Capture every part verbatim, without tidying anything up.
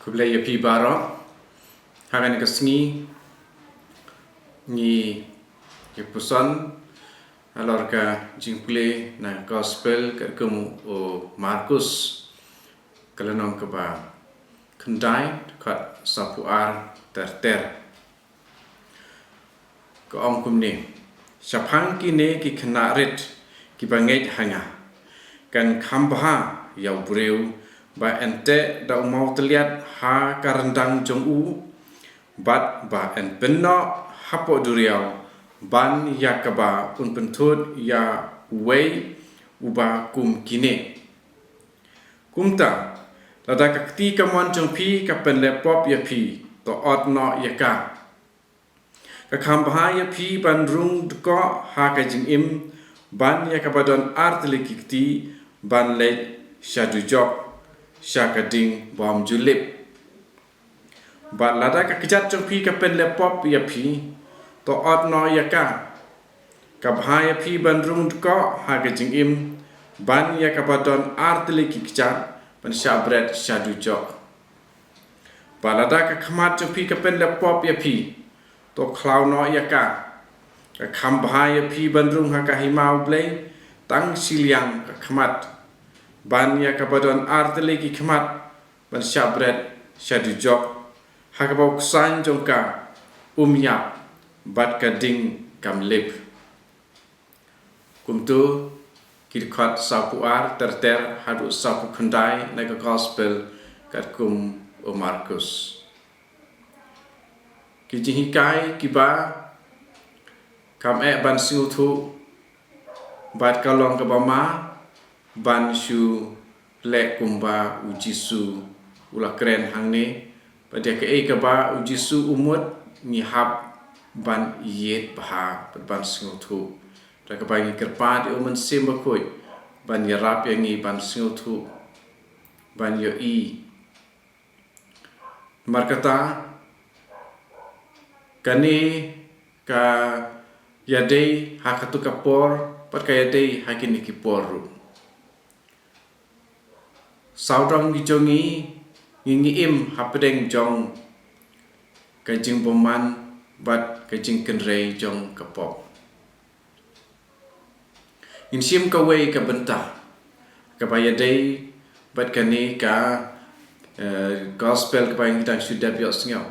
Khublei ïa phi baroh. Ha kane ka sngi ngi ïa puson halor ka jingpule na Gospel katkum u Markus, ka lynnong kaba khyndai, dkhot sawphew ar ter ter. Ka ong kumne: Shaphang kine ki khynnah rit kiba ngeit ha nga, kan kham bha ïa u briew ba yn teh da u mawtylliat ha ka ryndang jong u, bad ba yn pynnoh hapoh duriaw ban ïa kaba un pynthut ïa uwei uba kum kine. Kumta, lada ka kti kamon jong phi ka pynleh pop ïa phi, to ot noh ïa ka. Ka kham bha ïa phi ban rung dkoh ha ka jingim ban ïa kaba don ar tylli ki kti ban leit sha dujok, sha ka ding bym ju lip. Bad lada ka kjat jong phi ka pynleh pop ïa phi, to ot noh ïa ka. Ka bha ïa phi ban rung dkoh ha ka jingim ban ïa kaba don ar tylli ki kjat ban shah bret sha dujok. Bad lada ka khmat jong phi ka pynleh pop ïa phi, to khlaw noh ïa ka. Ka kham bha ïa phi ban rung ha ka hima U Blei tang shiliang ka khmat ban ïa kaba don ar tylli ki khmat ban shah bret sha dujok, ha kaba u ksain jong ka um ïap bad ka ding kam lip. Kumto ki dkhot sawphew ar ter ter haduh sawphew khyndai na ka Gospel katkum u Markus. Ki jinghikai kiba kham eh ban sngewthuh bad ka long kaba ma ban shu leh kumba u Jisu u la kren hangne. Bad ïa kaei kaba u Jisu u mut ngi hap ban ïeit bha bad ban sngewthuh. Da kaba ngi kyrpad ïa u Mynsiem Bakhuid ban ïarap ïa ngi ban sngewthuh, ban ïohi. Namar kata, kane ka ïadei ha kato ka por bad ka ïadei ha kine ki por ruh. Sawdong ki jong ngi, ngi ngi im hapdeng jong ka jingbymman bad ka jingkynrei jong ka pop. Ngin shim kawei ka bynta kaba ïadei bad kane ka, eh, Gospel kaba ngi dang shu dep ïohsngew.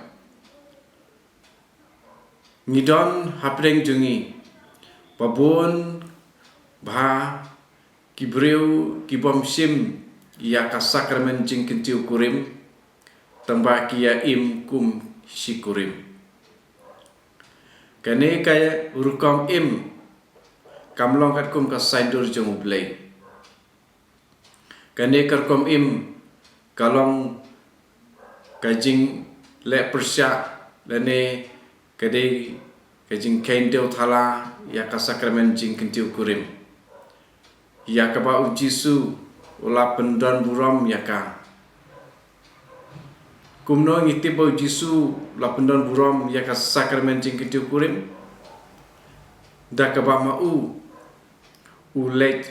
Ngi don hapdeng jong ngi ba bun bha ki briew ki bym shim ïa ka sakramen jingkyntiew kurim, tangba ki ïa im kum shi kurim. Kane ka rukom im kam long katkum ka saiñdur jong U Blei. Kane ka rukom im ka long ka jingleh pyrshah lane ka dei ka jingkheiñ dewthala ïa ka sakramen jingkyntiew kurim, ïa kaba u Jisu u la pyndon burom ïa ka. Kumno ngi tip ba u Jisu u la pyndon burom ïa ka sakramen jingkyntiew kurim? Da kaba ma u u leit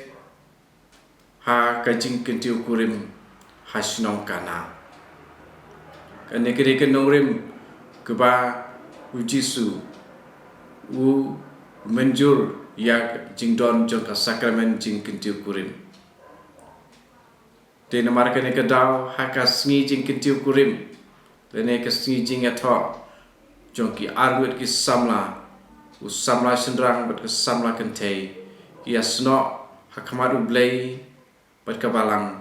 ha ka jingkyntiew kurim ha shnong Kana. Kane ka dei ka nongrim kaba u Jisu u mynjur ïa ka jingdon jong ka sakramen jingkyntiew kurim. Te namar kane ka daw, ha ka sngi jingkyntiew kurim lane ka sngi jingïathoh jong ki arngut ki samla, u samla shynrang bad ka samla kynthei, ki ïasnoh ha khmat U Blei bad ka balang,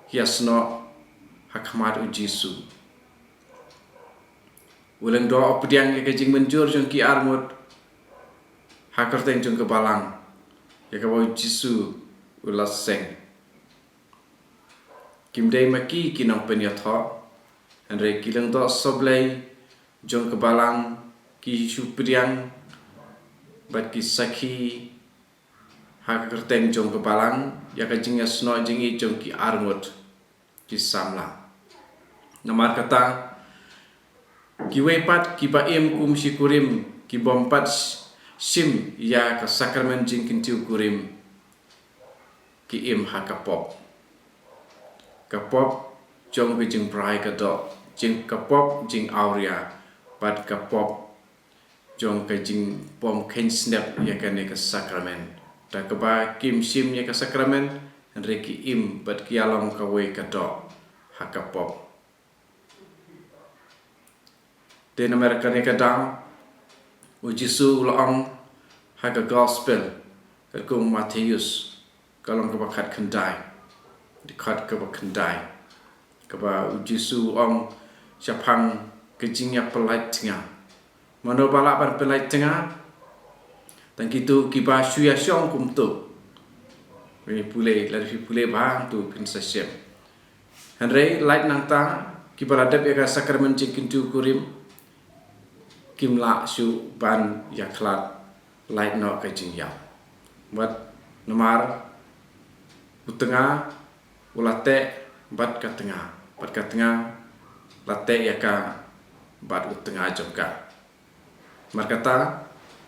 ki ïasnoh ha khmat u Jisu. U Lyngdoh u pdiang ïa ka jingmynjur jong ki arngut ha kyrteng jong ka balang, ïa kaba u Jisu u la seng. Kim dei ma ki ki nongpynïathoh, hynrei ki lyngdoh sohblei jong ka balang, ki shu pdiang bad ki sakhi ha ka kyrteng jong ka balang ïa ka jingïasnoh jingïeit jong ki arngut ki samla. Namar kata, kiwei pat kiba im kum shi kurim, ki bym pat shim ïa ka sakramen jingkyntiew kurim, ki im ha ka pop. Ka pop jong ka jingbrai ka doh, jing ka pop jingawria, bad ka pop jong ka jingbym kheiñ snep ïa kane ka sakramen. Da kaba kim shim ïa ka sakramen, hynrei ki im bad ki ïalong kawei ka doh ha ka pop. Te namar kane ka daw, u Jisu u la ong ha ka gospel katkum u Mathaios, ka lynnong kaba khatkhyndai, dkhot kaba khyndai, kaba u Jisu u ong shaphang ka jingïapyllait tnga. Mano ba lah ban pyllait tnga? Tang kito kiba shu ïashong kumto. Phi pule, lada phi pule bha hangto phin sa shem. Hynrei lait nangta, kiba la dep ïa ka sakramen jingkyntu kurim, kim lah shuh ban ïakhlad, lait noh ka jingïap. Bad namar u tnga u la teh bad ka tnga, bad ka tnga la teh ïa ka bad u tnga jong ka. Namar kata,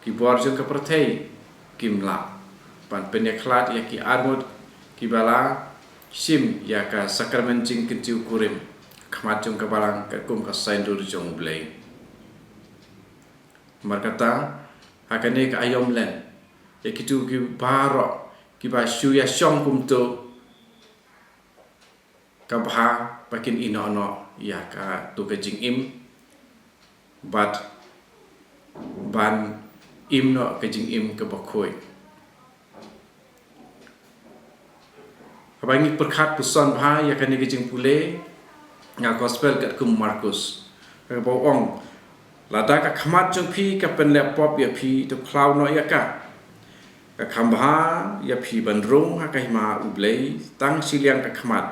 ki bor jong ka pyrthei kim lah ban pynïakhlad ïa ki arngut kiba la shim ïa ka sakramen jingkyntu kurim ha khmat jong ka balang katkum ka saiñdur jong U Blei. Namar kata, ha kane ka aïom len, ïa kito ki baroh kiba shu ïashong kumto, ka bha ba kin ïehnoh noh ïa kato ka jingim, bad ban im noh ka jingim kaba khuid. Haba ngi pyrkhat puson bha ïa kane ka jingpule, na gospel katkum u Markus, kaba u ong, lada ka khmat jong phi ka pynleh pop ïa phi, to khlaw noh ïa ka. Ka kham bha ïa phi ban rung ha ka hima U Blei tang shiliang ka khmat,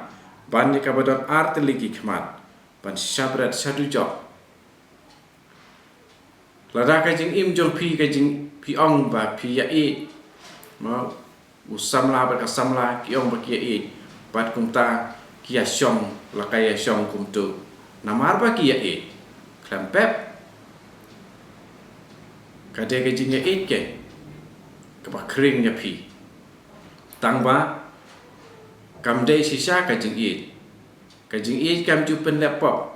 ban ïa kaba don ar tylli ki khmat, ban shah bret shah dujok. Lada ka jingim jong phi, ka jing phi ong ba phi ïaieit, ma, u samla bad ka samla ki ong ba ki ïaieit, bad kumta ki ïashong, la ka ïashong kumto, namar ba ki ïaieit. Khlem pep, ka dei ka jingïaieit keiñ kaba khring ïa phi. Tang ba kam dei shisha ka jingïeit. Ka jingïeit kam ju pynleh pop.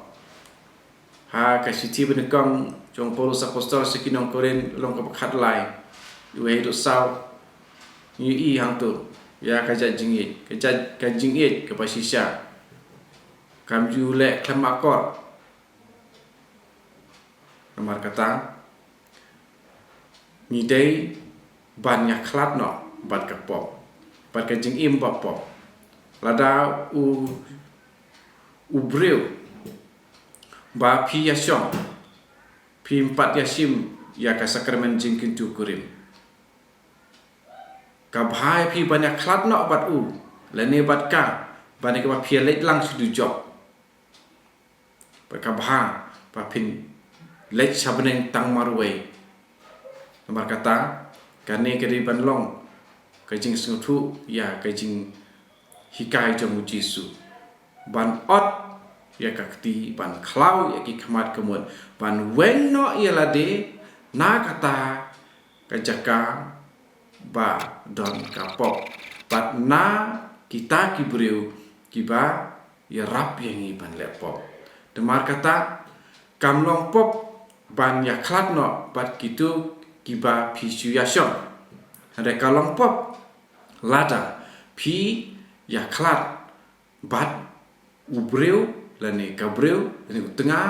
Ha ka shithi banyngkong jong u Paulus Apostol sha ki nong Korinth, lynnong kaba khatlai, dkhot wei haduh saw, ngi ïohi hangto ïa ka jait jingïeit, ka jait ka jingïeit kaba shisha kam ju leh khlem akor. Namar kata, ngi dei ban ïakhlad noh bad ka pop, bad ka jingim ba pop. Lada u, u briew ba phi ïashong, phim pat ïashim ïa ka sakramen jingkyntu kurim, ka bha ïa phi ban ïakhlad noh bad u, lane bad ka, ban ïa kaba phi ïaleit lang sha dujok. Bad ka bha ba phin leit sha bneng tang marwei. Namar kata, kane ka dei ban long ka jingsngewthuh ïa ka jinghikai jong u Jisu, ban ot ïa ka kti, ban khlaw ïa ki khmat ka mut, ban weng noh ïa lade na kata ka jaka ba don ka pop, bad na kita ki briew kiba ïarap ïa ngi ban leh pop. Namar kata, kam long pop ban ïakhlad noh bad kito kiba phi shu ïashong. Hynrei ka long pop lada phi ïakhlad bad u briew, lane ka briew, lane u tnga,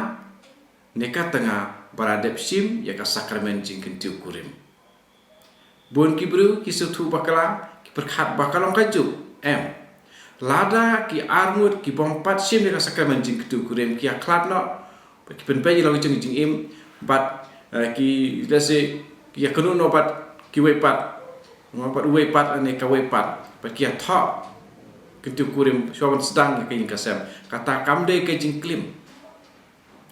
ne ka tnga ba la dep shim ïa ka sakramen jingkyntu kurim. Bun ki briew ki sngewthuh bakla, ki pyrkhat ba ka long kajuh. Em. Lada ki arngut kibym pat shim ïa ka sakramen jingkyntu kurim ki ïakhlad noh, ba ki pynbeit ïa la ka jong ka jingim, bad, eh, ki, let's say, ki ïakynduh noh bad kiwei pat, bad uwei pat, lane kawei pat, bad ki ïathoh kyntu kurim shuwa ban sdang ïa ka ïing ka sem, kata kam dei ka jingklim.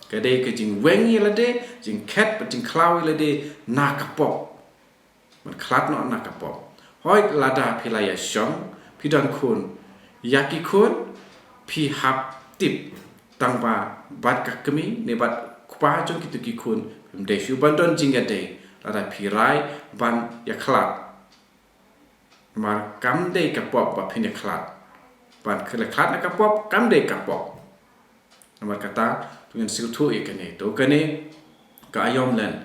Ka dei ka jingweng ïa lade, jingkhet bad jingkhlaw ïa lade na ka pop. Ban khlad noh na ka pop. Hooid, lada phi la ïashong, phi don khun, ïa ki khun phi hap tip, tang ba bad ka kmie ne bad u kpa jong kito ki khun phim dei shuh ban don jingïadei lada phi rai ban ïakhlad. Namar kam dei ka pop ba phin ïakhlad. Ban khlad na ka pop kam dei ka pop. Namar kata, to ngin sngewthuh ïa kane. To kane ka aïom lane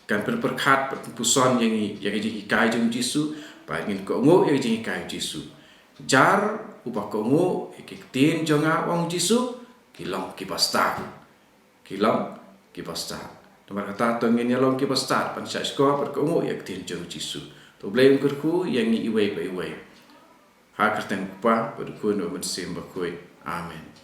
kan pynpyrkhat, pynpuson ïa ngi ïa ka jinghikai jong u Jisu, ba ngin kohnguh ïa ka jinghikai u Jisu. Jar uba kohnguh ïa ki ktien jong nga, ong u Jisu, ki long kiba stad. Ki long kiba stad. Namar kata to ngin ïa long kiba stad, ban shah shkor, ban kohnguh ïa ka ktien jong u Jisu. To U Blei un kyrkhu ïa ngi iwei pa iwei. Ha ka kyrteng u Kpa bad u Khun bad u Mynsiem Bakhuid. Amen.